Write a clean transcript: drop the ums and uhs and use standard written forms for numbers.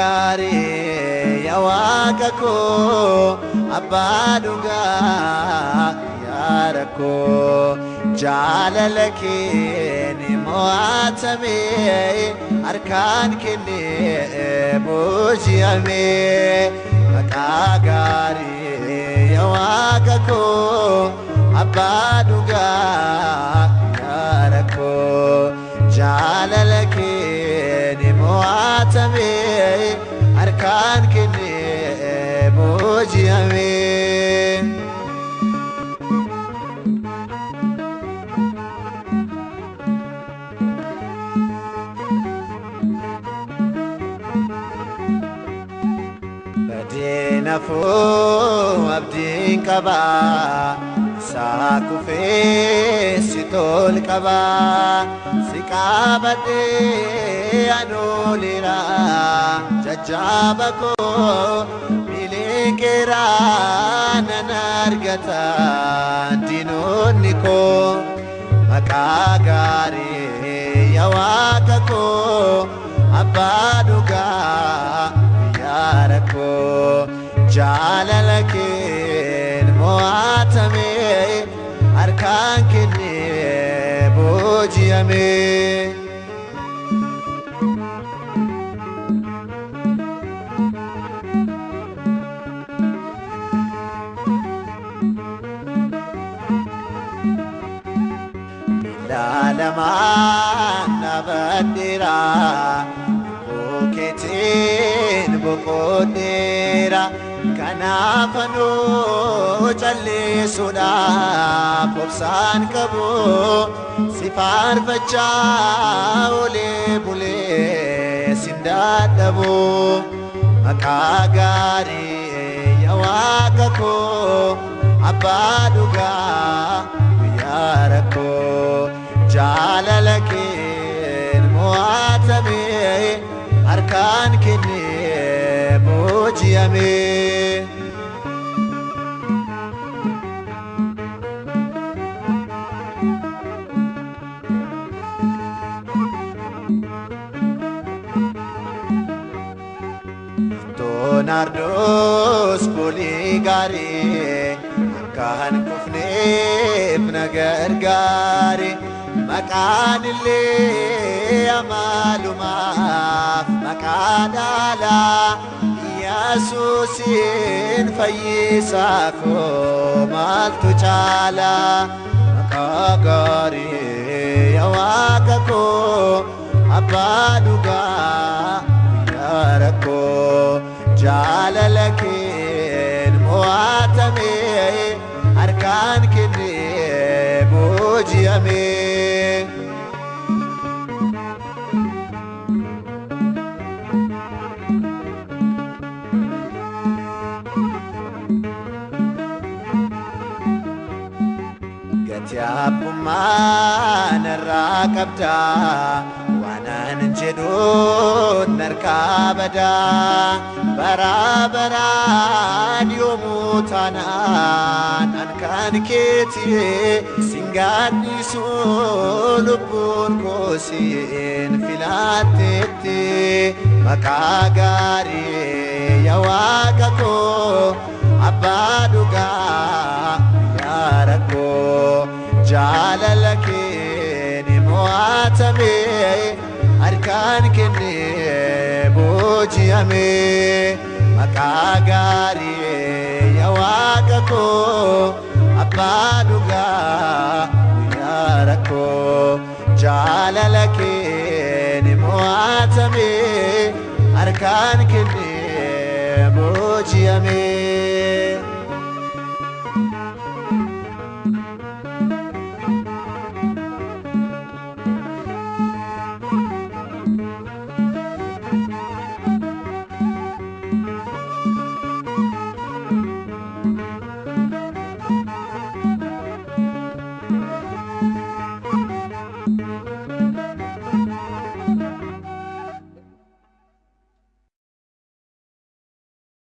Gaarii yaa waaqa koo abbaa dhugaa yaa rakkoo jaalala keen mo'atame harkaan kennee booji'ame. Maqaa gaarii yaa waaqa koo abbaa dhugaa yaa rakkoo jaalala keen mo'atame harkaan kennee booji'ame. Badeen hafuu abdiin qabaa isaa kufee si tol qabaa si qabadhee anooleera jajjaaba koo miliqeera nan argata diinonni koo. Maqaa gaarii yaa waaqa koo abbaa dhugaa guyyaa rakkoo jaalala keen mo'atame harkaan kennee booji'ame. Miila lamaan dhaabadheera bukkeetiin boqodheera kanaaf anuu callisuudhaaf obsaan qabu si faarfachaa olee bulee sin dadhabu. Maqaa gaarii yaa waaqa koo abbaa dhugaa guyyaa rakkoo jaalala keen mo'atame harkaan kennee booji'ame. Leonardoos foolii gaarii akka hin kufneef na gargaare. Maqaan illee amaalumaaf maqaa dhaalaa Yesuusiin fayyisaa koo maaltu caalaa. Maqaa gaarii yaa waaqa koo abbaa dhugaa guyyaa rakkoo jaalala keen mo'atame harkaan kennee booji'ame. Gati abbummaa narraa qabdaa waanan jedhuun narkaa badaa bara baraan yoomuu taanaan an kan keeti sin gaadhisu lubbuun koo siin filatteetti. Maqaa gaarii yaa waaqa koo abbaa dhugaa guyyaa rakkoo jaalala keen mo'atame harkaan kennee booji'ame. Maqaa gaarii yaa waaqa koo abbaa dhugaa guyyaa rakkoo jaalala keen mo'atame harkaan kennee booji'ame.